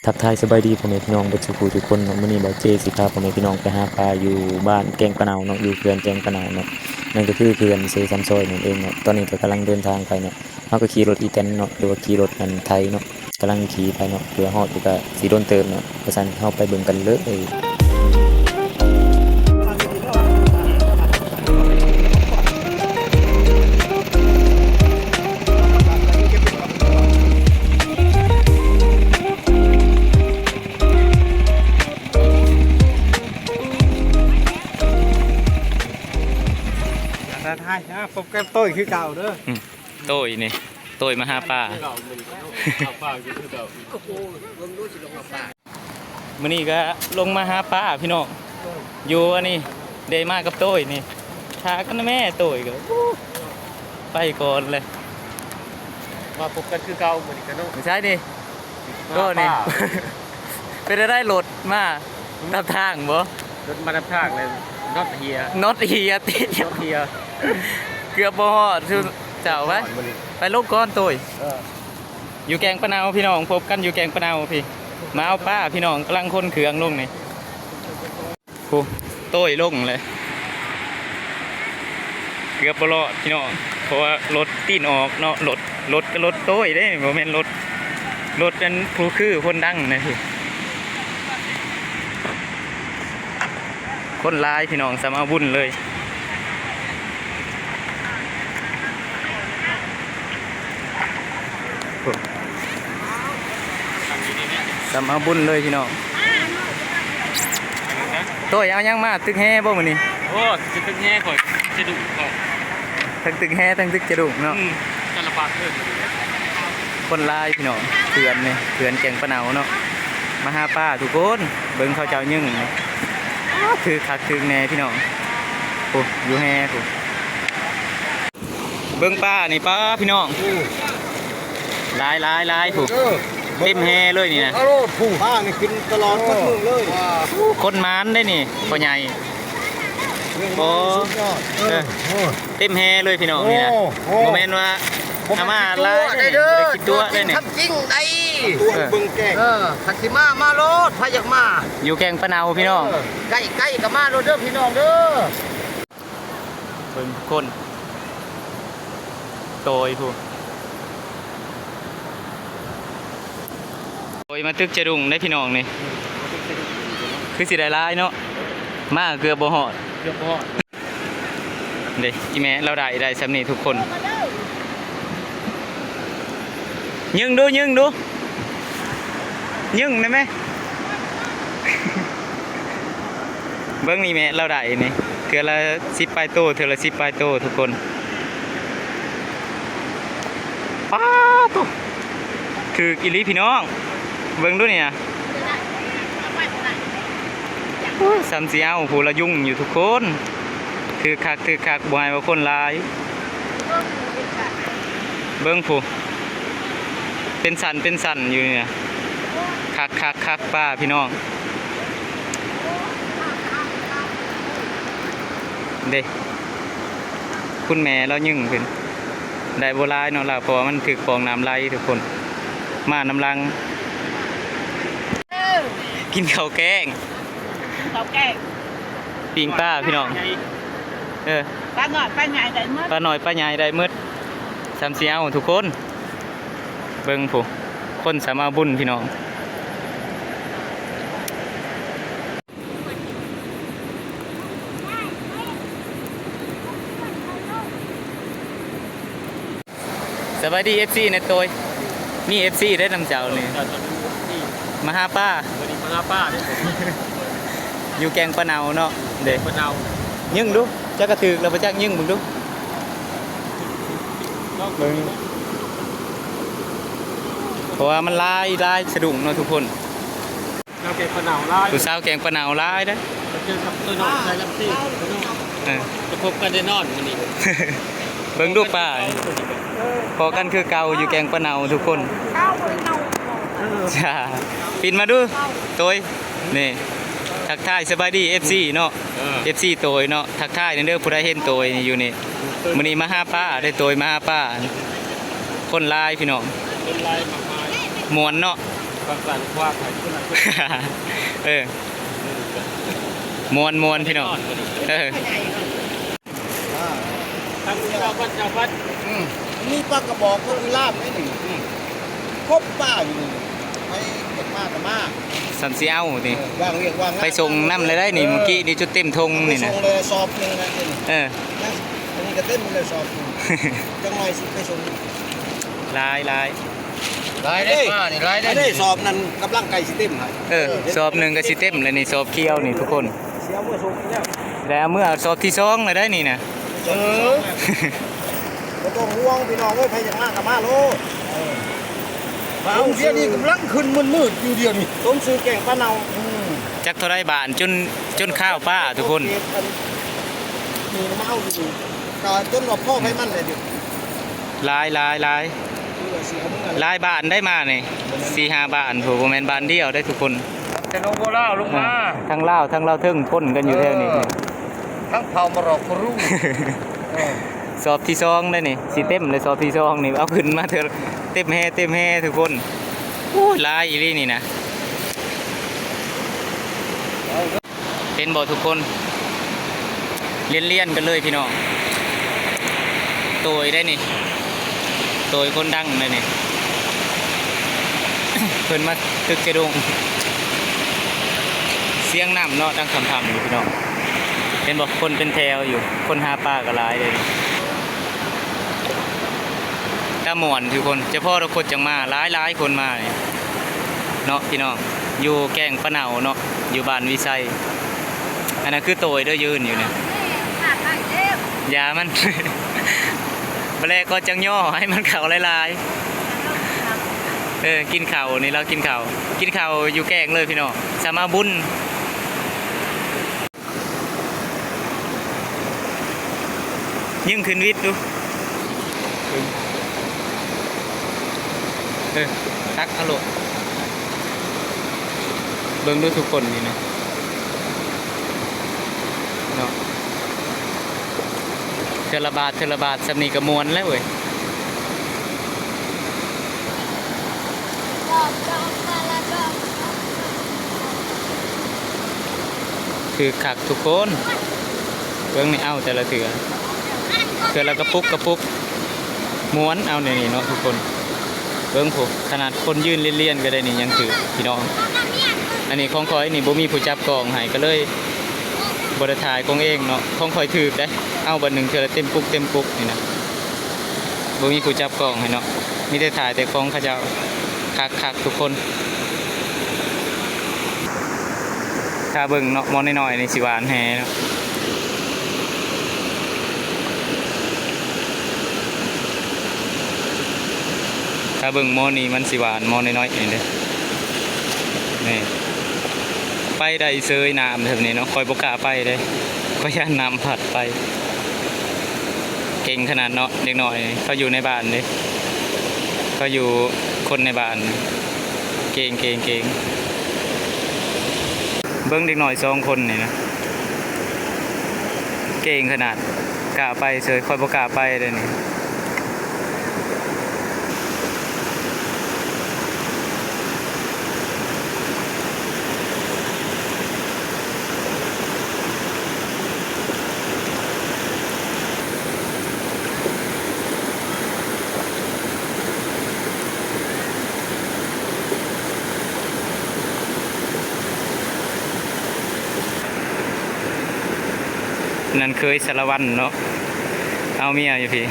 ທັກທາຍສະບາຍດີພໍ່ແມ່ພີ່ນ້ອງເບິດສູ່ຜູ້ທຸກຄົນເນາະ. ມື້ນີ້ບ່າວເຈຊິພາພໍ່ແມ່ພີ່ນ້ອງໄປຫາປາຢູ່ບ້ານແກ້ງປາເນົາເນາະ, ຢູ່ເຂື່ອນແກ້ງປາເນົາເນາະ, ນັ້ນກໍຄືເຂື່ອນເຊຊຳຊອຍນັ້ນເອງເນາະ. ຕອນນີ້ກໍກຳລັງເດີນທາງໄປເນາະ, ເຮົາກໍຂີ່ລົດອີແຕນເນາະ ຫຼືວ່າຂີ່ລົດອັນໄຖເນາະ, ກຳລັງຂີ່ໄປເນາະ, ເພື່ອຮອດຢູ່ກໍຊິດົນເຕີບເນາະ. ວ່າຊັ້ນ ເຮົາໄປເບິ່ງກັນເລີຍ. ຖ້າຖ່າຍ ອ່າ ພົບກັບໂຕ້ຍຄືເກົ່າເດີ. ອືມ ໂຕ້ຍນີ້ ໂຕ້ຍມາຫາປາ. ມື້ນີ້ກໍລົງມາຫາປາພີ່ນ້ອງ ຢູ່ອັນນີ້ ໄດ້ມາກັບໂຕ້ຍນີ້. ຖ້າກັນແມ່ໂຕ້ຍກໍ ໂອ້ ໄປກ່ອນເລີຍ. ມາພົບກັນຄືເກົ່າມື້ນີ້ກໍເນາະ. ບໍ່ໃຊ່ເດ້ ມາຫາ ໂອ້ ນີ້ ປາ ເປັນໄດ້ລົດມານຳທາງບໍ່? ລົດມານຳທາງເລີຍ ນັອດເຮຍ ນັອດເຮຍຕິ ນັອດເຮຍ ເກືອບບໍ່ຮອດຊຸເຈົ້າ. ໄປ ໄປລົງກ່ອນໂຕ້ຍ. ເອີ ຢູ່ແກ້ງປາເນົາພີ່ນ້ອງ ພົບກັນຢູ່ແກ້ງປາເນົາພີ່. ມາເອົາປາພີ່ນ້ອງ ກຳລັງຂົນເຄື່ອງລົງນີ້. ຜູ້ໂຕ້ຍລົງເລີຍ ເກືອບບໍ່ລອດພີ່ນ້ອງ ເພາະວ່າລົດຕີນອອກເນາະ. ລົດ ລົດກໍລົດໂຕ້ຍເດ້ ບໍ່ແມ່ນລົດ ລົດອັນຜູ້ຄືຄົນດັງນະພີ່. ຄົນຫຼາຍພີ່ນ້ອງ ສ່ຳເອົາບຸນເລີຍ. ສ່ຳເອົາບຸນເລີຍພີ່ນ້ອງ. ໂຕ້ຍ ເອົາຫຍັງມາ? ຕຶກແຮບໍ່ມື້ນີ້? ໂອ້ ຊິຕຶກແຮຂ້ອຍ ຈະດຸຂ້ອຍ ທັງຕຶກແຮທັງຕຶກຈະດຸເນາະ. ອືມ ສາລະພັດເລີຍ. ຄົນຫຼາຍພີ່ນ້ອງ ເຂື່ອນນີ້ ເຂື່ອນແກ້ງປາເນົາເນາະ ມາຫາປາທຸກຄົນ. ເບິ່ງເຂົາເຈົ້າຍຶ່ງນີ້ ຖືກຄັກຖືກແນ່ພີ່ນ້ອງ. ໂອ້ ຢູ່ແຮພຸ້ນ. ເບິ່ງປານີ້ ປາພີ່ນ້ອງ ອືມ ຫຼາຍໆໆ ພຸ້ນ ເອີ ເຕັມແຮເລີຍນີ້ນະ. ປານີ້ຂຶ້ນຕະຫຼອດທຸກມື້ເລີຍ. ຄົນໝານເດ້ນີ້ ພໍ່ໃຫຍ່. ໂອ້ ສຸດຍອດ ເອີ ເອີ ເຕັມແຮເລີຍພີ່ນ້ອງນີ້ນະ. ໂອ້ ບໍ່ແມ່ນວ່າເອົາມາຫຼາຍເດ້ນີ້ ບໍ່ໄດ້ຄິດຕົວະເດ້ນີ້ ຄຳຈິງໄດ໋. ເອີ ເບິ່ງແກ້ງ ເອີ ຄັນຊິມາ ມາໂລດ ໃຜຢາກມາ. ຢູ່ແກ້ງປາເນົາພີ່ນ້ອງ ເອີ ໃກ້ໆກໍມາໂລດເດີພີ່ນ້ອງເດີ. ເບິ່ງຄົນ ໂຕຍພຸ້ນ ໂຕຍມາຕຶກຈະດຸງໄດ໋ພີ່ນ້ອງນີ້. ຄືຊິໄດ້ຫຼາຍເນາະ ມາເກືອບບໍ່ຮອດ ເກືອບບໍ່ຮອດເດ້. ອີ່ແມ່ລາວໄດ້ ໄດ້ສ່ຳນີ້ທຸກຄົນ. ຍິງດູ ຍິງດູ ຍິງໄດ້ໄໝ? ເບິ່ງນີ້ແມ່ ລາວໄດ້ນີ້ ເທື່ອລະສິບປາຍໂຕ ເທື່ອລະສິບປາຍໂຕທຸກຄົນ. ປາໂຕ ຖືກອີ່ຫຼີພີ່ນ້ອງ ເບິ່ງດູນີ້ນະ. ໂອ້ຍ ສ່ຳຊິເອົາ ຜູ້ລະຍຸງຢູ່ທຸກຄົນ. ຖືກຄັກ ຖືກຄັກ ບໍ່ໃຫ້ວ່າຄົນຫຼາຍ. ເບິ່ງຜູ້ ເປັນຊັ້ນເປັນຊັ້ນຢູ່ນີ້ນະ. ຄັກ ຄັກ ຄັກ ປາພີ່ນ້ອງເດ້. ຄຸນແມ່ລາວຍິງຂຶ້ນ ໄດ້ບໍ່ຫຼາຍເນາະລາວ ເພາະວ່າມັນຖືກຟອງນ້ຳໄຫຼທຸກຄົນ. ມານຳຫຼັງ ເອີ ກິນເຂົ້າແກງ ເຂົ້າແກງ ປີ້ງປາພີ່ນ້ອງ. ເອີ ປານ້ອຍປາໃຫຍ່ໄດ້ໝົດ ປານ້ອຍປາໃຫຍ່ໄດ້ໝົດ. ສ່ຳຊິເອົາທຸກຄົນ ເບິ່ງຜູ້ ຄົນສ່ຳເອົາບຸນພີ່ນ້ອງ. ສະບາຍດີ ເອັຟຊີ ແດ່ໂຕຍ ມີ ເອັຟຊີ ໄດ້ນຳເຈົ້ານີ້ ມາຫາປາ ມື້ນີ້ມາຫາປາເດ້. ຢູ່ແກ້ງປາເນົາເນາະ ເດ້ ປາເນົາ. ຍິງດູ ຈັກກະຖືກແລ້ວບໍ່ຈັກ ຍິງເບິ່ງດູ ເບິ່ງ ເພາະວ່າມັນຫຼາຍ ຫຼາຍສະດຸ້ງເນາະທຸກຄົນ. ຊາວແກ້ງປາເນົາຫຼາຍ ຜູ້ສາວແກ້ງປາເນົາຫຼາຍເດ້. ໄປເຈີກັບໂຕຍນ້ອຍ ໃສ່ລຳຊີ ເອີ ຈະພົບກັນແນ່ນອນມື້ນີ້. ເບິ່ງດູປາ ພໍ້ກັນຄືເກົ່າຢູ່ແກ້ງປາເນົາທຸກຄົນ. ເອີ ປິດມາດູໂຕຍ ນີ້ ທັກທາຍສະບາຍດີ ເອັຟຊີ ເນາະ. ເອີ ເອັຟຊີ ໂຕຍເນາະ ທັກທາຍແດ່ເດີ ຜູ້ໃດເຫັນໂຕຍຢູ່ນີ້. ມື້ນີ້ມາຫາປາເດ້ ໂຕຍມາຫາປາ ຄົນຫຼາຍພີ່ນ້ອງ ຄົນຫຼາຍມາກມາຍ ມ່ວນເນາະ. ບາງກອກຄວາມໃຫ້ເພິ່ນ ເອີ ມ່ວນໆ ພີ່ນ້ອງ ເອີ ອ່າ ທັງເຈົ້າພັດເຈົ້າພັດ ອືມ ມີປາກະບອກ ກໍຄືລາມໄດ້ນີ້ ອືມ ຄົບປາຢູ່ນີ້ ໃຜຢາກມາກໍມາ ສ່ຳຊິເອົານີ້ ເອີ ວາງວຽກວາງງານ ໄປສົ່ງນຳເລີຍໄດ໋ນີ້ ເອີ ມື້ກີ້ນີ້ຈົນເຕັມຖົງນີ້ນະ ໄປສົ່ງເລີຍສອບໜຶ່ງນະ ເອີ ອັນນີ້ກໍເຕັມເລີຍສອບໜຶ່ງ ຈັກໜ່ອຍຊິໄປສົ່ງ ຫຼາຍໆ ຫຼາຍເດ້ ເອີ ປານີ້ຫຼາຍເດ້ ອັນນີ້ສອບນັ້ນກຳລັງໃກ້ຊິເຕັມໃຫ້ ເອີ ສອບໜຶ່ງກໍຊິເຕັມແລ້ວນີ້ ສອບຂຽວນີ້ທຸກຄົນ ຊິເອົາເມືອສົ່ງອີກແລ້ວ ແລ້ວເມືອສອບທີສອງແລ້ວໄດ໋ນີ້ນະ ເອີ ບໍ່ຕ້ອງຫ່ວງພີ່ນ້ອງເອີຍ ໃຜຢາກມາກໍມາໂລດ ເອີ ມາເອົາ ດຽວນີ້ກຳລັງຂຶ້ນມືດໆຢູ່ດຽວນີ້ ສົມຊື່ແກງປາເນົ່າ ອືມ ຈັກເທົ່າໃດບາດ ຈົນ ຈົນຄາວປາທຸກຄົນ ນີ້ມາເອົາຢູ່ນີ້ ກໍຈົນວ່າພໍໃຜມັນແຫຼະ ຫຼາຍໆໆ ຫຼາຍບ້ານໄດ໋ມານີ້ ສີ່ຫ້າບ້ານພຸ້ນ ບໍ່ແມ່ນບ້ານດຽວໄດ໋ທຸກຄົນ ແຕ່ໜອງບົວລາວລົງມາ ອ່າ ທັງລາວ ທັງລາວເທິງປົນກັນຢູ່ແຖວນີ້ ເອີ ທັງເຜົ່າມະຣອກກະຣູ ເອີ ສອບທີສອງໄດ໋ນີ້ ຊິເຕັມແລ້ວສອບທີສອງນີ້ ເອົາຂຶ້ນມາເທື່ອ ເຕັມແຮ່ ເຕັມແຮ່ທຸກຄົນ ໂອ້ຍ ຫຼາຍອີ່ຫຼີນີ້ນະ. ເຫັນບໍ່ທຸກຄົນ ລຽນໆກັນເລີຍພີ່ນ້ອງ ໂຕຍໄດ໋ນີ້ ໂຕຍຄົນດັງໄດ໋ນີ້ ເພິ່ນມາຕຶກຈະດົງ ສຽງນ້ຳເນາະ ດັງພຳໆຢູ່ພີ່ນ້ອງ ເຫັນບໍ່ ຄົນເປັນແຖວຢູ່ ຄົນຫາປາກໍຫຼາຍເດ້. ຕາມ່ວນທຸກຄົນ ຈະພໍທຸກຄົນຈັ່ງມາ ຫຼາຍໆຄົນມານີ້ເນາະພີ່ນ້ອງ ຢູ່ແກ້ງປາເນົ່າເນາະ ຢູ່ບ້ານວິໄຊ ອັນນັ້ນຄືໂຕຍເດີ ຢືນຢູ່ນີ້ ຢ່າມັນ ບາແລກໍຈັ່ງຍໍໃຫ້ມັນເຂົ້າຫຼາຍໆ ເອີ ກິນເຂົ້ານີ້ ລາວກິນເຂົ້າ ກິນເຂົ້າຢູ່ແກ້ງເລີຍພີ່ນ້ອງ ສາມາບຸນ. ຍິງຂຶ້ນວິດດູ ເອີ ຕັກເອົາໂລດ ເບິ່ງດູທຸກຄົນນີ້ນະ ເນາະ ເທື່ອລະບາດ ເທື່ອລະບາດ ສ່ຳນີ້ກໍມ່ວນແລ້ວເວີຍ. ຄືຄັກທຸກຄົນ ເບິ່ງນີ້ ເອົາແຕ່ລະເທື່ອ ເທື່ອລະກະປຸກກະປຸກ ມ່ວນ ເອົາແນວນີ້ເນາະທຸກຄົນ ເບິ່ງພຸ້ນ ຂະໜາດຄົນຢືນລຽນໆກໍໄດ້ນີ້ ຍັງຖືກພີ່ນ້ອງ ອັນນີ້ຂອງຂ້ອຍນີ້ ບໍ່ມີຜູ້ຈັບກ້ອງໃຫ້ ກໍເລີຍບໍ່ໄດ້ຖ່າຍຂອງເອງເນາະ ຂອງຂ້ອຍຖືກເດ້ ເອົາບາດໜຶ່ງເທື່ອລະເຕັມປຸກເຕັມປຸກນີ້ນະ ບໍ່ມີຜູ້ຈັບກ້ອງໃຫ້ເນາະ ມີແຕ່ຖ່າຍແຕ່ຂອງເຂົາເຈົ້າ ຄັກໆທຸກຄົນ ຖ້າເບິ່ງເນາະ ໝໍ້ນ້ອຍໆນີ້ຊິຫວານແຮ່ເນາະ ຖ້າເບິ່ງໝໍ້ນີ້ມັນຊິຫວານ ໝໍ້ນ້ອຍໆນີ້ເດ້ ນີ້ ໄປໄດ້ເສີຍນ້ຳແບບນີ້ເນາະ ຂ້ອຍບໍ່ກ້າໄປເດ້ ຂ້ອຍຢ້ານນ້ຳພັດໄປ. ເກັ່ງຂະໜາດເນາະ ເດັກນ້ອຍເຂົາຢູ່ໃນບ້ານເດ້ ເຂົາຢູ່ຄົນໃນບ້ານ ເກັ່ງໆໆ ເບິ່ງເດັກນ້ອຍສອງຄົນນີ້ນະ ເກັ່ງຂະໜາດ ກ້າໄປເສີຍ ຂ້ອຍບໍ່ກ້າໄປເດ້ນີ້. ນັ້ນເຄີຍສາລະວັນເນາະ ເອົາເມຍຢູ່ພີ້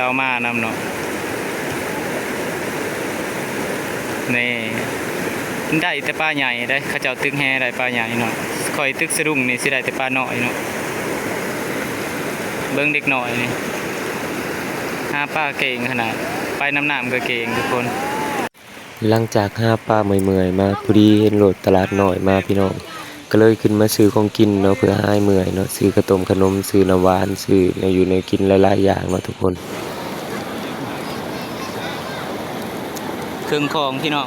ລາວມານຳເນາະ ນີ້ ໄດ້ແຕ່ປາໃຫຍ່ເດ້ ເຂົາເຈົ້າຕຶກແຮ່ໄດ້ປາໃຫຍ່ເນາະ ຂ້ອຍຕຶກສະດຸ້ງນີ້ຊິໄດ້ແຕ່ປານ້ອຍເນາະ ເບິ່ງເດັກນ້ອຍນີ້ ຫາປາເກັ່ງຂະໜາດ ໄປນຳນ້ຳກໍເກັ່ງທຸກຄົນ. ຫຼັງຈາກຫາປາເມື່ອຍໆມາ ພໍດີເຫັນລົດຕະຫຼາດນ້ອຍມາພີ່ນ້ອງ ກໍເລີຍຂຶ້ນມາຊື້ຂອງກິນເນາະ ເພື່ອຫາຍເມື່ອຍເນາະ ຊື້ເຂົ້າຕົ້ມຂະໜົມ ຊື້ນ້ຳຫວານ ຊື້ແນວຢູ່ແນວກິນຫຼາຍໆຢ່າງເນາະທຸກຄົນ. ເຄື່ອງຂອງພີ່ນ້ອງ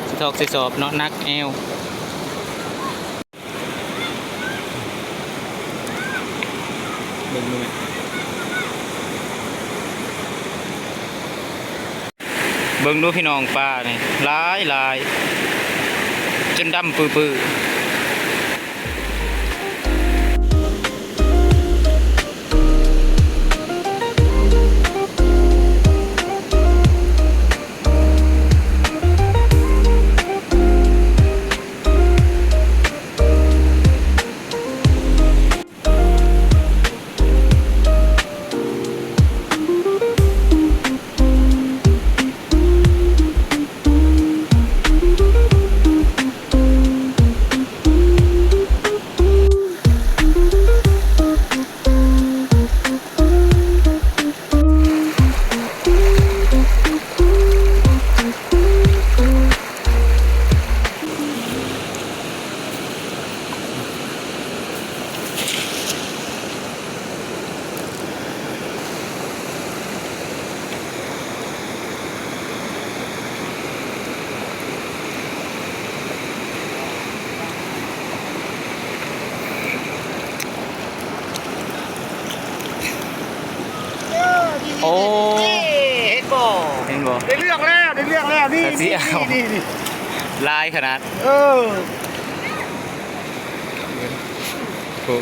ຊິຖອກໃສ່ສອບເນາະ ໜັກແອວ. ເບິ່ງດູແມ່. ເບິ່ງດູພີ່ນ້ອງ ປານີ້ຫຼາຍໆ ຈົນດຳປືໆ. ໂອ້ ນີ້ ເຫັນບໍ່ ເຫັນບໍ່ ໄດ້ເລື່ອງແລ້ວ ໄດ້ເລື່ອງແລ້ວ ນີ້ ກະຊິເອົາ ນີ້ ນີ້ ຫຼາຍຂະໜາດ ເອີ ໂອ້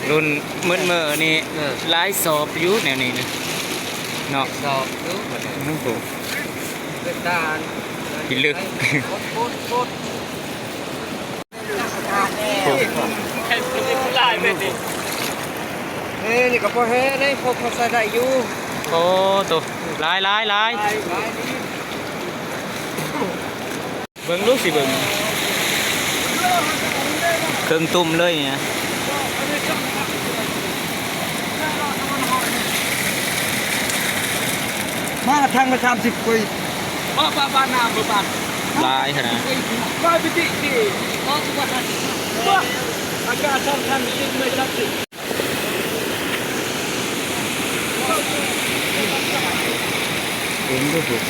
ລຸ້ນມືດເມີນີ້ ເອີ ຫຼາຍສອບຢູ່ແນວນີ້ນະ ເນາະ ສອບຢູ່ ໂອ້ໂຫ ເປັນຕາ ພິລຶກ ໂຄດ ໂຄດ ໂຄດ. ເອີ ນີ້ກໍພໍແຮ່ໄດ້ ພໍ ພໍໃຊ້ໄດ້ຢູ່. ໂອ້ ໂຕ ຫຼາຍ ຫຼາຍ ຫຼາຍ ເບິ່ງດູ ຊິເບິ່ງ ເຄິ່ງຕຸ່ມເລີຍນີ້ນະ. ມາທາງລະສາມສິບກວ່າ ບ້າ ບ້າ ບ້ານນາ ເບີບ້ານ ຫຼາຍຂະໜາດ ບ້ານ ເບີ ອາກາດສຳຄັນ ສິບ ເບີ ສາມສິບ ເບິ່ງດູພຸ້ນ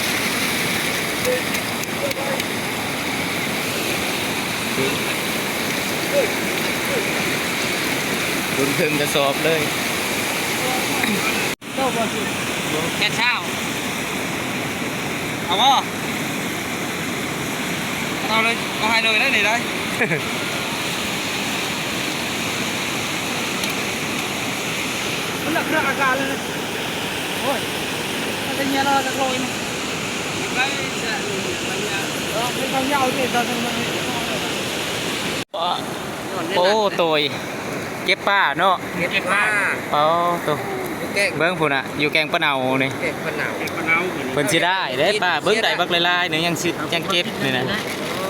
ລຸ້ນເຄິ່ງກະສອບເລີຍ. ແປດຊາວ ເອົາບໍ່? ເອົາເລີຍ ເອົາໃຫ້ເລີຍໄດ໋ນີ້ໄດ໋. ມັນລະເຄື່ອງອາກາດເລີຍ. ໂອ້ຍ ມັນຈະເຫຍລໍຈັກໂລອີກ. ໂອ້ ໂຕຍ ເກັບປາເນາະ ເກັບປາ. ອໍ ໂຕ ຢູ່ແກ້ງ ເບິ່ງພຸ້ນນະ ຢູ່ແກ້ງປາເນົ່ານີ້ ແກ້ງປາເນົ່າ ເພິ່ນເສຍດາຍເດ້ປາ. ເບິ່ງໄດ້ບັກຫຼາຍໆນີ້ ຍັງຊິ ຍັງເກັບນີ້ນະ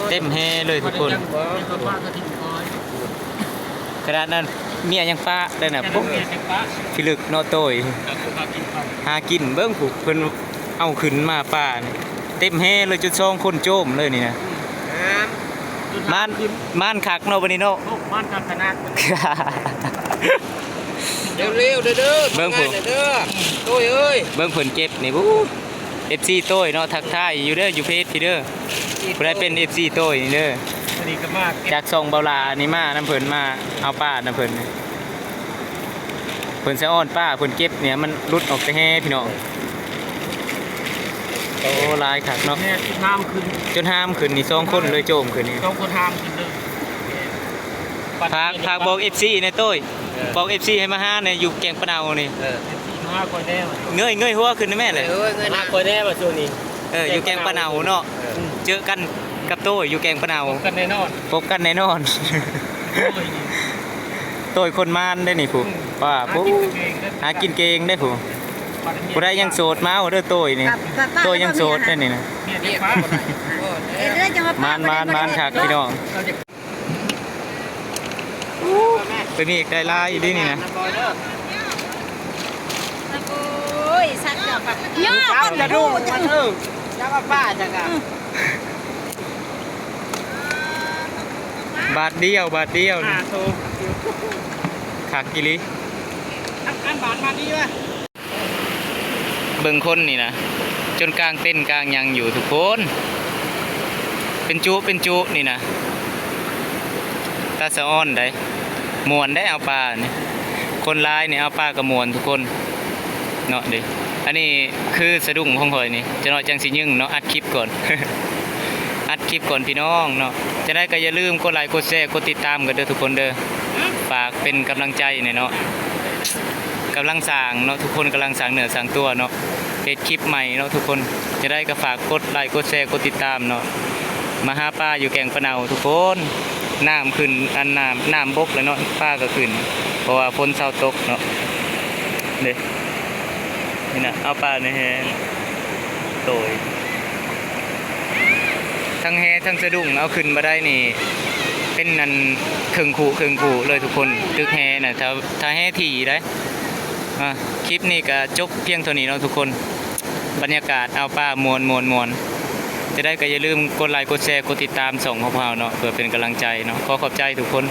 ເຕັມແຮ່ເລີຍທຸກຄົນ. ຂະໜາດນັ້ນເມຍຍັງປະໄດ້ນະ ໂອ້ ພິລຶກເນາະໂຕຍ. ຫາກິນ ເບິ່ງພຸ້ນ ເພິ່ນເອົາຂຶ້ນມາປານີ້ ເຕັມແຮ່ເລີຍ ຈົນສອງຄົນໂຈມເລີຍນີ້ນະ. ມານ ມານຄັກເນາະບັດນີ້ເນາະ ໂອ້ ມານຄັກຂະໜາດ. ເຮັດເລັວໆເດີ ເບິ່ງພຸ້ນ ໂຕຍເອີຍ ເບິ່ງເພິ່ນເກັບນີ້ ເອັຟຊີໂຕຍເນາະ ທັກທາຍຢູ່ເດີ ຢູ່ເພຈພີ້ເດີ. ຜູ້ໃດເປັນເອັຟຊີໂຕຍນີ້ເດີ ຈາກຊ່ອງເບົາຫຼ້ານີ້ ມານຳເພິ່ນ ມາເອົາປານຳເພິ່ນ. ເພິ່ນສະອອນປາ ເພິ່ນເກັບນີ້ ມັນຫຼຸດອອກແຕ່ແຮ່ພີ່ນ້ອງ. ໂອ້ ຫຼາຍຄັກເນາະ ຈົນຫາມຂຶ້ນ ຈົນຫາມຂຶ້ນນີ້ ສອງຄົນເລີຍໂຈມຂຶ້ນນີ້ ສອງຄົນຫາມຂຶ້ນເລີຍ. ຝາກ ຝາກບອກເອັຟຊີແດ່ໂຕຍ ບອກເອັຟຊີໃຫ້ມາຫາແດ່ ຢູ່ແກ້ງປາເນົ່ານີ້. ເອີ ເອັຟຊີມາຫາຂ້ອຍແດ່ ເງີຍ ເງີຍຫົວຂຶ້ນແດ່ແມ່. ເອີ ເງີຍ ມາຫາຂ້ອຍແດ່ວ່າຊ່ວງນີ້. ເອີ ຢູ່ແກ້ງປາເນົ່າເນາະ ເຈີກັນກັບໂຕຍຢູ່ແກ້ງປາເນົ່າ ພົບກັນແນ່ນອນ ພົບກັນແນ່ນອນ. ໂຕຍຄົນມານເດ້ນີ້ຜູ້ ວ່າຜູ້ ຫາກິນເກັ່ງເດ້ຜູ້. ຜູ້ໃດຍັງໂສດມາເອົາເດີໂຕຍນີ້ ໂຕຍຍັງໂສດເດ້ນີ້ນະ. ມານໆໆ ຄັກພີ່ນ້ອງ. ໂອ້ຍ ໄດ້ຫຼາຍອີ່ຫຼີນີ້ນະ. ໂອ້ຍ ສັດເຈົ້າກະ ຍອດ ກະດູກມັນ ເອີ ຈັກເອົາປາຈັກກະ ບາດດຽວ ບາດດຽວນີ້ ຫ້າໂຕ ຄັກອີ່ຫຼີ. ອັນ ອັນບາດມາດີວະ. ເບິ່ງຄົນນີ້ນະ ຈົນກາງເຕັນກາງຫຍັງຢູ່ທຸກຄົນ ເປັນຈຸເປັນຈຸນີ້ນະ. ຕາສະອອນໄດ໋ ມ່ວນໄດ໋ ເອົາປານີ້ ຄົນຫຼາຍນີ້ເອົາປາກະມ່ວນທຸກຄົນເນາະເດ້. ອັນນີ້ຄືສະດຸ້ງຂອງຂ້ອຍນີ້ ຈັກໜ້ອຍຈັ່ງຊິຍິງເນາະ ອັດຄລິບກ່ອນ ອັດຄລິບກ່ອນພີ່ນ້ອງເນາະ. ຈັ່ງໃດກໍຢ່າລືມກົດໄລ ກົດແຊ ກົດຕິດຕາມກັນເດີທຸກຄົນເດີ. ຝາກເປັນກຳລັງໃຈແດ່ເນາະ ກຳລັງສ້າງເນາະ ທຸກຄົນກຳລັງສ້າງເນື້ອສ້າງຕົວເນາະ ເຮັດຄລິບໃໝ່ເນາະທຸກຄົນ. ຈັ່ງໃດກໍຝາກກົດໄລ ກົດແຊ ກົດຕິດຕາມເນາະ. ມາຫາປາຢູ່ແກ່ງປາເນົາທຸກຄົນ. ນ້ຳຂຶ້ນ ອັນນ້ຳ ນ້ຳບົກແລ້ວເນາະ ປາກໍຂຶ້ນ ເພາະວ່າຝົນເຊົາຕົກເນາະ. ເດ້ ນີ້ນະ ເອົາປາໃນແຫ ໂຕຍ ທັງແຫທັງສະດຸ້ງເອົາຂຶ້ນມາໄດ້ນີ້ ເປັນອັນເຄິ່ງຄູ່ເຄິ່ງຄູ່ເລີຍທຸກຄົນ. ຕຶກແຫນະ ຖ້າ ຖ້າແຫຖີ່ໄດ໋. ອ່າ ຄລິບນີ້ກໍຈົບພຽງເທົ່ານີ້ເນາະທຸກຄົນ. ບັນຍາກາດເອົາປາມ່ວນໆໆ. ຈັ່ງໃດກໍຢ່າລືມກົດໄລ ກົດແຊ ກົດຕິດຕາມຊ່ອງຂອງພວກເຮົາເນາະ ເພື່ອເປັນກຳລັງໃຈເນາະ. ຂໍຂອບໃຈທຸກຄົນ.